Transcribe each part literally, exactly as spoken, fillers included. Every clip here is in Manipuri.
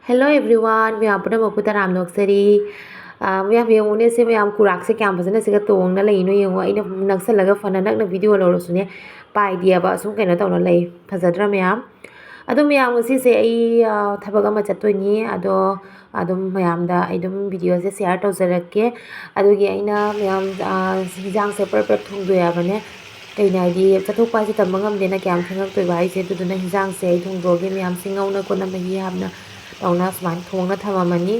Hello everyone, ꯃꯌꯥꯝ ꯄꯨꯝꯅꯃꯛꯄꯨ ꯇꯔꯥꯝꯅ ꯑꯣꯛꯆꯔꯤ꯫ ꯑꯥ, ꯃꯌꯥꯝ ꯌꯦꯡꯉꯨꯅꯦ, ꯁꯤ ꯃꯌꯥꯝ ꯀꯨꯔꯥꯛꯁꯦ ꯀꯌꯥꯝ ꯐꯖꯅ ꯁꯤꯒ ꯇꯣꯡꯅ ꯂꯩꯅꯣ ꯌꯦꯡꯉꯣ꯫ ꯑꯩꯅ ꯅꯛꯁꯜꯂꯒ ꯐꯅ ꯅꯛꯅ video ꯂꯧꯔꯁꯨꯅꯦ, ꯄꯥꯏꯗꯦꯕ, ꯑꯁꯨꯝ ꯀꯩꯅꯣ ꯇꯧꯅ ꯂꯩ꯫ ꯐꯖꯗ꯭ꯔꯥ ꯃꯌꯥꯝ? ꯑꯗꯣ ꯃꯌꯥꯝ, ꯉꯁꯤꯁꯦ ꯑꯩ, ꯑꯥ, ꯊꯕꯛ ꯑꯃ ꯆꯠꯇꯣꯏꯅꯤ꯫ ꯑꯗꯣ ꯑꯗꯨꯝ ꯃꯌꯥꯝꯗ ꯑꯩ ꯑꯗꯨꯝ videoꯁꯦ share ꯇꯧꯖꯔꯛꯀꯦ꯫ ꯑꯗꯨꯒꯤ ꯑꯩꯅ ꯃꯌꯥꯝ, ꯑꯥ, ꯍꯤꯟꯖꯥꯡꯁꯦ ꯄ꯭ꯔꯞ ꯄ꯭ꯔꯞ ꯊꯣꯡꯗꯣꯛꯑꯕꯅꯦ꯫ ꯀꯩꯅꯣ ꯍꯥꯏꯗꯤ, ꯆꯠꯊꯣꯛꯄ ꯍꯥꯏꯁꯦ ꯇꯝꯕ ꯉꯝꯗꯦꯅ ꯀꯌꯥꯝ ꯊꯦꯡꯉꯛꯇꯣꯏꯕ ꯍꯥꯏꯁꯦ꯫ ꯑꯗꯨꯗꯨꯅ ꯍꯤꯟꯖꯥꯡꯁꯦ ꯑꯩ ꯊꯣꯡꯗꯣꯛꯑꯒꯦ꯫ ꯃꯌꯥꯝꯁꯦ ꯉꯧꯅ ꯈꯣꯠꯅ ꯃꯍꯤ ꯍꯥꯞꯅ ꯇꯧꯅ ꯁꯨꯃꯥꯏꯅ ꯊꯣꯡꯅ ꯊꯝꯃꯝꯃꯅꯤ꯫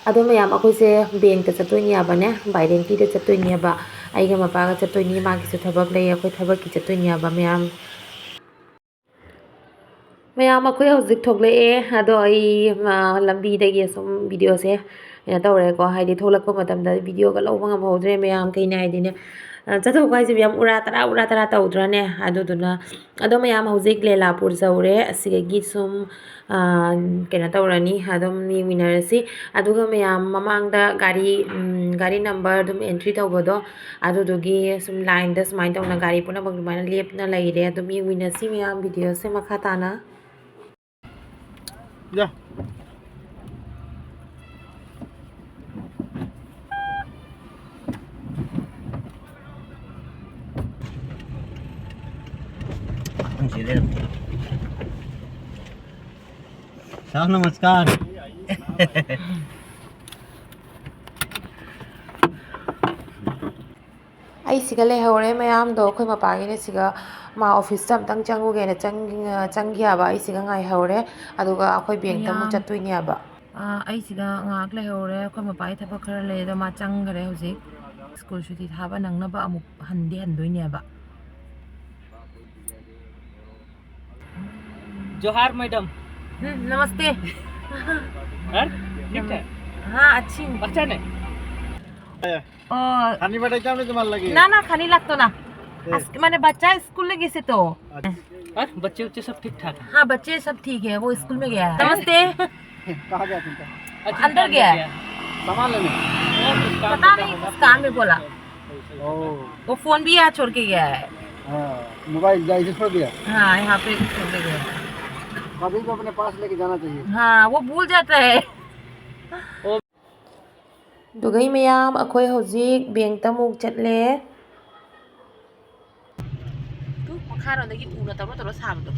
ꯑꯗꯣ ꯃꯌꯥꯝ, ꯑꯩꯈꯣꯏꯁꯦ bankꯇ ꯆꯠꯇꯣꯏꯅꯦꯕꯅꯦ, ꯕꯥꯏꯔꯦꯟꯇꯤꯗ ꯆꯠꯇꯣꯏꯅꯦꯕ꯫ ꯑꯩꯒ ꯃꯄꯥꯒ ꯆꯠꯇꯣꯏꯅꯤ, ꯃꯥꯒꯤꯁꯨ ꯊꯕꯛ ꯂꯩ, ꯑꯩꯈꯣꯏ ꯊꯕꯛꯀꯤ ꯆꯠꯇꯣꯏꯅꯦꯕ ꯃꯌꯥꯝ꯫ ꯃꯌꯥꯝ, ꯑꯩꯈꯣꯏ ꯍꯧꯖꯤꯛ ꯊꯣꯛꯂꯛꯑꯦ꯫ ꯑꯗꯣ ꯑꯩ, ꯑ, ꯂꯝꯕꯤꯗꯒꯤ ꯁꯨꯝ videoꯁꯦ ꯀꯩꯅꯣ ꯇꯧꯔꯦꯀꯣ, ꯍꯥꯏꯗꯤ ꯊꯣꯛꯂꯛꯄ ꯃꯇꯝꯗ videoꯒ ꯂꯧꯕ ꯉꯝꯍꯧꯗ꯭ꯔꯦ ꯃꯌꯥꯝ꯫ ꯀꯩꯅꯣ ꯍꯥꯏꯗꯤꯅꯦ, ꯑ, ꯆꯠꯊꯣꯛꯄ ꯍꯥꯏꯁꯦ ꯃꯌꯥꯝ ꯎꯔꯥ ꯇꯔꯥ, ꯎꯔꯥ ꯇꯔꯥ ꯇꯧꯗ꯭ꯔꯅꯦ? ꯑꯗꯨꯗꯨꯅ, ꯑꯗꯣ ꯃꯌꯥꯝ, ꯍꯧꯖꯤꯛ ꯂꯦꯂꯥꯄꯨꯔ ꯌꯧꯔꯦ꯫ ꯑꯁꯤꯗꯒꯤ ꯁꯨꯝ, ꯑ, ꯀꯩꯅꯣ ꯇꯧꯔꯅꯤ, ꯑꯗꯨꯝ ꯌꯦꯡꯃꯤꯟꯅꯔꯁꯤ꯫ ꯑꯗꯨꯒ ꯃꯌꯥꯝ, ꯃꯃꯥꯡꯗ ꯒꯥꯔꯤ, ꯎꯝ, ꯒꯥꯔꯤ number ꯑꯗꯨꯝ entry ꯇꯧꯕꯗꯣ, ꯑꯗꯨꯗꯨꯒꯤ ꯁꯨꯝ lineꯗ ꯁꯨꯃꯥꯏꯅ ꯇꯧꯅ ꯒꯥꯔꯤ ꯄꯨꯝꯅꯃꯛ ꯑꯗꯨꯃꯥꯏꯅ ꯂꯦꯞꯅ ꯂꯩꯔꯦ꯫ ꯑꯗꯨꯝ ꯌꯦꯡꯃꯤꯟꯅꯁꯤ ꯃꯌꯥꯝ videoꯁꯦ ꯃꯈꯥ ꯇꯥꯅ꯫ ꯌꯥ꯫ Sir, नमस्कार। ꯑꯩ ꯁꯤꯒ ꯂꯩꯍꯧꯔꯦ ꯃꯌꯥꯝꯗꯣ꯫ ꯑꯩꯈꯣꯏ ꯃꯄꯥꯒꯤꯅꯦ, ꯁꯤꯒ ꯃꯥ officeꯇ ꯑꯝꯇꯪ ꯆꯪꯉꯨꯒꯦꯅ ꯆꯪ-, ꯆꯪꯈꯤ ꯍꯥꯏꯕ꯫ ꯑꯩ ꯁꯤꯒ ꯉꯥꯏꯍꯧꯔꯦ, ꯑꯗꯨꯒ ꯑꯩꯈꯣꯏ bankꯇ ꯑꯃꯨꯛ ꯃꯌꯥꯝ, ꯆꯠꯇꯣꯏꯅꯦ ꯍꯥꯏꯕ꯫ ꯑꯥ, ꯑꯩ ꯁꯤꯗ ꯉꯥꯏꯍꯥꯛ ꯂꯩꯍꯧꯔꯦ꯫ ꯑꯩꯈꯣꯏ ꯃꯄꯥꯒꯤ ꯊꯕꯛ ꯈꯔ ꯂꯩ, ꯑꯗꯣ ꯃꯥ ꯆꯪꯈꯔꯦ ꯍꯧꯖꯤꯛ꯫ School ꯁꯨꯇꯤ ꯊꯥꯕ ꯅꯪꯅꯕ ꯑꯃꯨꯛ ꯍꯟꯗꯤ ꯍꯟꯗꯣꯏꯅꯦꯕ꯫ जोहार मैडम। हम्म, नमस्ते। और ठीक ठाक? हाँ, अच्छी हूँ। अच्छा नहीं? ओ, খানি বাটাইতে হবে তোমার লাগি? না, না, খানি লাগতো না। এ। আজকে মানে বাচ্চা স্কুলে গেছে তো। আচ্ছা। और बच्चे उच्चे सब ठीक ठाक हैं? हाँ, बच्चे सब ठीक है, वो स्कूल में गया है। नमस्ते। कहाँ गया तुमका? अच्छा, अंदर गया है। सामान लेने? और कुछ काम पता करना नहीं, था? कुछ काम में बोला। ओ। वो फोन भी यहाँ छोड़ के गया है। हाँ, मोबाइल जा इधर छोड़ दिया। हाँ, यहाँ पे छोड़ के गया है। कभी तो अपने पास लेके जाना चाहिए। हाँ, वो भूल जाता है। ꯑꯗꯨꯒꯩ ꯃꯌꯥꯝ, ꯑꯩꯈꯣꯏ ꯍꯧꯖꯤꯛ ꯕꯦꯡꯛꯇ ꯑꯃꯨꯛ ꯆꯠꯂꯦ꯫ ꯇꯨ, ꯃꯈꯥꯔꯣꯝꯗꯒꯤ ꯎꯅ ꯇꯧꯔ ꯇꯧꯔ ꯁꯥꯕꯗꯣ꯫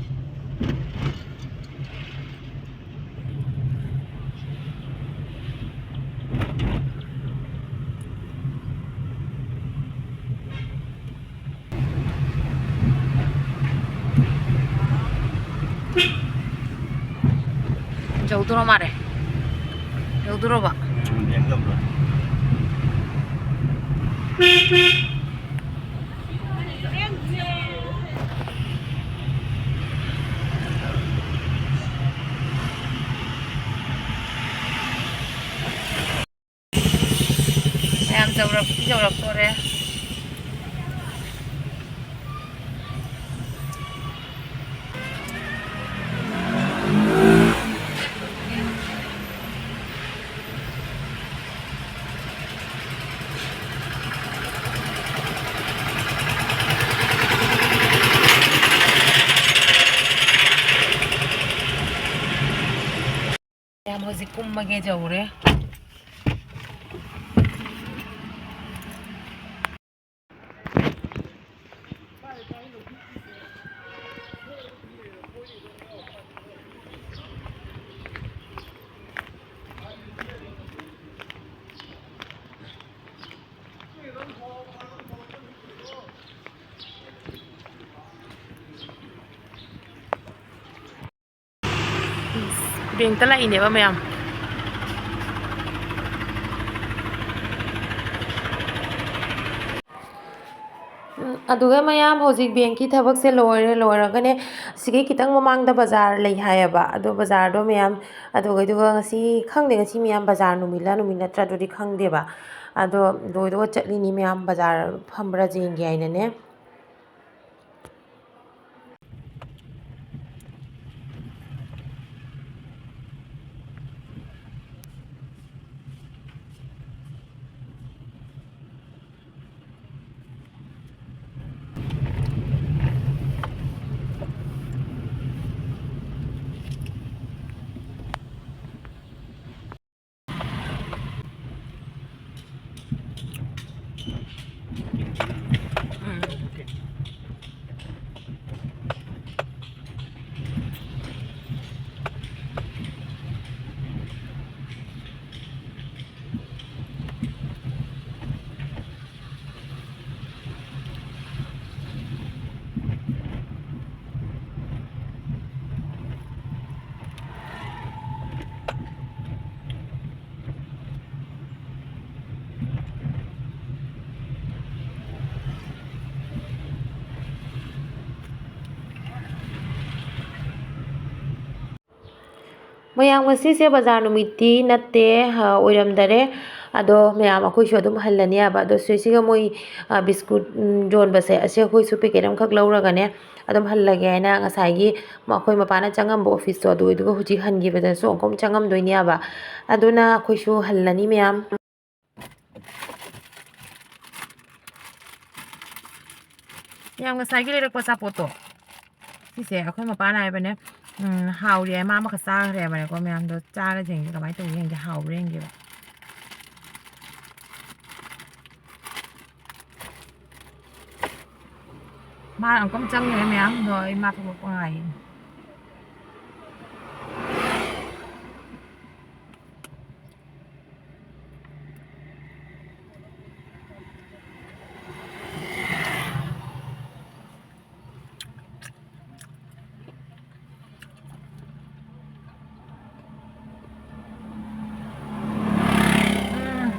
ꯌꯧꯗꯣꯔ ꯃꯥꯜꯂꯦ꯫ ꯌꯧꯗꯣꯔꯕ? ꯎꯝ, ꯌꯧꯗꯣꯔꯕ꯫ ꯃꯌꯥꯝ ꯌꯧꯔꯛ-, ꯌꯧꯔꯛꯇꯣꯔꯦ꯫ ꯃꯌꯥꯝ ꯍꯧꯖꯤꯛ ꯀꯨꯝꯃꯒꯦ ꯌꯧꯔꯦ꯫ ꯕꯦꯡꯛꯇ ꯂꯥꯛꯏꯅꯦꯕ ꯃꯌꯥꯝ꯫ ꯎꯝ, ꯑꯗꯨꯒ ꯃꯌꯥꯝ, ꯍꯧꯖꯤꯛ ꯕꯦꯡꯛꯀꯤ ꯊꯕꯛꯁꯦ ꯂꯣꯏꯔꯦ꯫ ꯂꯣꯏꯔꯒꯅꯦ, ꯁꯤꯒꯤ ꯈꯤꯇꯪ ꯃꯃꯥꯡꯗ ꯕꯖꯥꯔ ꯂꯩ ꯍꯥꯏꯌꯦꯕ꯫ ꯑꯗꯣ ꯕꯖꯥꯔꯗꯣ ꯃꯌꯥꯝ, ꯑꯗꯨꯒ, ꯑꯗꯨꯒ ꯉꯁꯤ ꯈꯪꯗꯦ, ꯉꯁꯤ ꯃꯌꯥꯝ ꯕꯖꯥꯔ ꯅꯨꯃꯤꯠꯂ ꯅꯨꯃꯤꯠ ꯅꯠꯇ꯭ꯔꯥ ꯑꯗꯨꯗꯤ ꯈꯪꯗꯦꯕ꯫ ꯑꯗꯣ ꯂꯣꯏꯗꯨꯒ ꯆꯠꯂꯤꯅꯤ ꯃꯌꯥꯝ, ꯕꯖꯥꯔ ꯐꯝꯕ꯭ꯔꯥ ꯌꯦꯡꯒꯦ ꯍꯥꯏꯅꯅꯦ꯫ ꯃꯌꯥꯝ, ꯉꯁꯤꯁꯦ ꯕꯖꯥꯔ ꯅꯨꯃꯤꯠꯇꯤ ꯅꯠꯇꯦ, ꯑ, ꯑꯣꯏꯔꯝꯗꯔꯦ꯫ ꯑꯗꯣ ꯃꯌꯥꯝ, ꯑꯩꯈꯣꯏꯁꯨ ꯑꯗꯨꯝ ꯍꯜꯂꯅꯤ ꯍꯥꯏꯕ꯫ ꯑꯗꯣ ꯁꯤꯁꯤꯒ ꯃꯣꯏ, ꯑ, ꯕꯤꯁꯀꯨꯠ, ꯎꯝ, ꯌꯣꯟꯕꯁꯦ, ꯑꯁꯤ ꯑꯩꯈꯣꯏꯁꯨ ꯄꯦꯀꯦꯠ ꯑꯃꯈꯛ ꯂꯧꯔꯒꯅꯦ, ꯑꯗꯨꯝ ꯍꯜꯂꯒꯦ ꯍꯥꯏꯅ ꯉꯁꯥꯏꯒꯤ ꯃ-, ꯑꯩꯈꯣꯏ ꯃꯄꯥꯅ ꯆꯪꯉꯝꯕ ꯑꯣꯐꯤꯁꯇꯣ, ꯑꯗꯨ, ꯑꯗꯨꯒ ꯍꯧꯖꯤꯛ ꯍꯟꯈꯤꯕꯗꯁꯨ ꯑꯃꯨꯛꯀ ꯑꯃꯨꯛ ꯆꯪꯉꯝꯗꯣꯏꯅꯦꯕ꯫ ꯑꯗꯨꯅ ꯑꯩꯈꯣꯏꯁꯨ ꯍꯜꯂꯅꯤ ꯃꯌꯥꯝ꯫ ꯌꯥꯝ ꯉꯁꯥꯏꯒꯤ ꯂꯩꯔꯛꯄ ꯑꯆꯥꯄꯣꯠꯇꯣ, ꯁꯤꯁꯦ ꯑꯩꯈꯣꯏ ꯃꯄꯥꯅ ꯍꯥꯏꯕꯅꯦ, ꯎꯝ, ꯍꯥꯎꯔꯤ ꯍꯥꯏ, ꯃꯥ ꯑꯃꯈꯛ ꯆꯥꯈ꯭ꯔꯦ ꯍꯥꯏꯕꯅꯦꯀꯣ꯫ ꯃꯌꯥꯝꯗꯣ ꯆꯥꯔ ꯌꯦꯡꯒꯦ, ꯀꯃꯥꯏꯅ ꯇꯧꯒꯦ ꯌꯦꯡꯒꯦ, ꯍꯥꯎꯕ꯭ꯔꯥ ꯌꯦꯡꯒꯦꯕ꯫ ꯃꯥ ꯑꯃꯨꯛꯀ ꯑꯃꯨꯛ ꯆꯪꯈ꯭ꯔꯦ ꯃꯌꯥꯝꯗꯣ, ꯑꯩ ꯃꯥ ꯊꯣꯛꯂꯛꯄ ꯉꯥꯏꯔꯤꯅꯦ꯫ ꯎꯝ꯫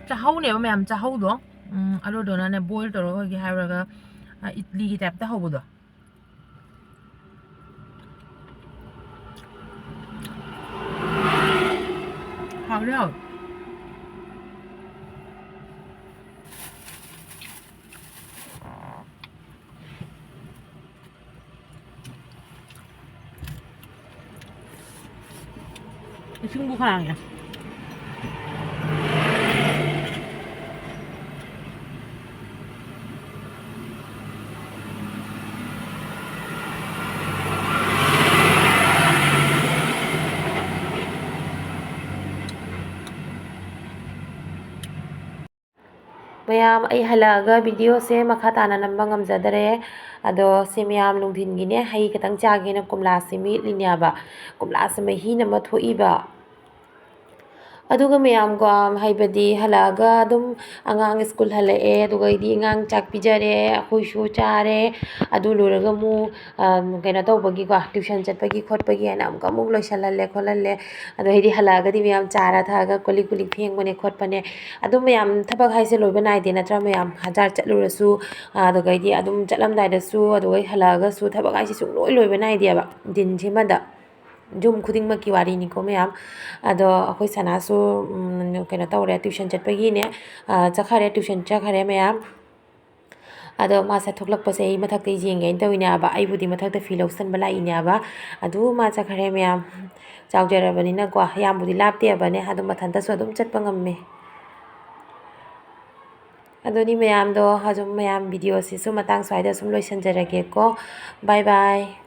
ꯆꯥꯍꯧꯅꯦꯕ ꯃꯌꯥꯝ, ꯆꯥꯍꯧꯗꯣ꯫ ꯎꯝ, ꯑꯗꯨꯗꯨꯅꯅꯦ, boil ꯇꯧꯔꯒ ꯑꯩꯈꯣꯏꯒꯤ ꯍꯥꯏꯔꯨꯔꯒ, ꯑ, ꯏꯗꯂꯤꯒꯤ type ꯇ ꯍꯧꯕꯗꯣ꯫ ꯍꯥꯎꯗꯤ ꯍꯥꯎꯋꯦ꯫ ꯏꯁꯤꯡꯕꯨ ꯈꯔꯥꯡꯉꯦ꯫ ꯃꯌꯥꯝ, ꯑꯩ ꯍꯜꯂꯛꯑꯒ video ꯁꯦ ꯃꯈꯥ ꯇꯥꯅ ꯅꯝꯕ ꯉꯝꯖꯗꯔꯦ꯫ ꯑꯗꯣ ꯁꯤ ꯃꯌꯥꯝ ꯅꯨꯡꯊꯤꯟꯒꯤꯅꯦ, ꯍꯩ ꯈꯤꯇꯪ ꯆꯥꯒꯦꯅ ꯀꯣꯝꯂꯥꯁꯦ ꯃꯦꯠꯂꯤꯅꯦꯕ꯫ ꯀꯣꯝꯂꯥꯁꯦ ꯃꯍꯤꯅ ꯑꯃ ꯊꯣꯛꯏꯕ꯫ ꯑꯗꯨꯒ ꯃꯌꯥꯝꯀꯣ, ꯍꯥꯏꯕꯗꯤ ꯍꯜꯂꯛꯑꯒ ꯑꯗꯨꯝ ꯑꯉꯥꯡ ꯁ꯭ꯀꯨꯜ ꯍꯜꯂꯛꯑꯦ, ꯑꯗꯨꯒ ꯑꯩꯗꯤ ꯑꯉꯥꯡ ꯆꯥꯛ ꯄꯤꯖꯔꯦ, ꯑꯩꯈꯣꯏꯁꯨ ꯆꯥꯔꯦ꯫ ꯑꯗꯨ ꯂꯣꯏꯔꯒ ꯑꯃꯨꯛ, ꯑ, ꯀꯩꯅꯣ ꯇꯧꯕꯒꯤꯀꯣ, tuition ꯆꯠꯄꯒꯤ ꯈꯣꯠꯄꯒꯤ ꯍꯥꯏꯅ ꯑꯃꯨꯛꯀ ꯑꯃꯨꯛ ꯂꯣꯏꯁꯜꯍꯜꯂꯦ ꯈꯣꯠꯍꯜꯂꯦ꯫ ꯑꯗꯣ ꯑꯩꯗꯤ ꯍꯜꯂꯛꯑꯒꯗꯤ ꯃꯌꯥꯝ ꯆꯥꯔ ꯊꯛꯑꯒ ꯀꯣꯜ ꯂꯤꯛ ꯀꯨꯂꯤꯛ ꯐꯦꯡꯕꯅꯦ ꯈꯣꯠꯄꯅꯦ꯫ ꯑꯗꯨꯝ ꯃꯌꯥꯝ ꯊꯕꯛ ꯍꯥꯏꯁꯦ ꯂꯣꯏꯕ ꯅꯥꯏꯗꯦ ꯅꯠꯇ꯭ꯔꯥ? ꯃꯌꯥꯝ ꯍꯖꯥꯔ ꯆꯠꯂꯨꯔꯁꯨ, ꯑꯗꯨꯒꯩꯗꯤ ꯑꯗꯨꯝ ꯆꯠꯂꯝꯗꯥꯏꯗꯁꯨ, ꯑꯗꯨꯒꯩ ꯍꯜꯂꯛꯑꯒꯁꯨ ꯊꯕꯛ ꯍꯥꯏꯁꯦ ꯁꯨꯡꯂꯣꯏ ꯂꯣꯏꯕ ꯅꯥꯏꯗꯦꯕ ꯗꯤꯟꯁꯤꯃꯗ꯫ ꯌꯨꯝ ꯈꯨꯗꯤꯡꯃꯛꯀꯤ ꯋꯥꯔꯤꯅꯤꯀꯣ ꯃꯌꯥꯝ꯫ ꯑꯗꯣ ꯑꯩꯈꯣꯏ ꯁꯅꯥꯁꯨ, ꯎꯝ, ꯀꯩꯅꯣ ꯇꯧꯔꯦ, tuition ꯆꯠꯄꯒꯤꯅꯦ, ꯑ, ꯆꯠꯈꯔꯦ, tuition ꯆꯠꯈꯔꯦ ꯃꯌꯥꯝ꯫ ꯑꯗꯣ ꯃꯥꯁꯦ ꯊꯣꯛꯂꯛꯄꯁꯦ ꯑꯩ ꯃꯊꯛꯇ ꯌꯦꯡꯒꯦꯅ ꯇꯧꯔꯤꯅꯦꯕ, ꯑꯩꯕꯨꯗꯤ ꯃꯊꯛꯇ ꯐꯤ ꯂꯧꯁꯟꯕ ꯂꯥꯛꯏꯅꯦꯕ꯫ ꯑꯗꯨ ꯃꯥ ꯆꯠꯈꯔꯦ ꯃꯌꯥꯝ꯫ ꯆꯥꯎꯖꯔꯕꯅꯤꯅꯀꯣ, ꯌꯥꯝꯕꯨꯗꯤ ꯂꯥꯞꯇꯦꯕꯅꯦ, ꯑꯗꯨꯝ ꯃꯊꯟꯇꯁꯨ ꯑꯗꯨꯝ ꯆꯠꯄ ꯉꯝꯃꯦ꯫ ꯑꯗꯨꯅꯤ ꯃꯌꯥꯝꯗꯣ, ꯑꯗꯨꯝ ꯃꯌꯥꯝ videoꯁꯤꯁꯨ ꯃꯇꯥꯡ ꯁ꯭ꯋꯥꯏꯗ ꯁꯨꯝ ꯂꯣꯏꯁꯤꯟꯖꯔꯒꯦꯀꯣ꯫ Bye bye꯫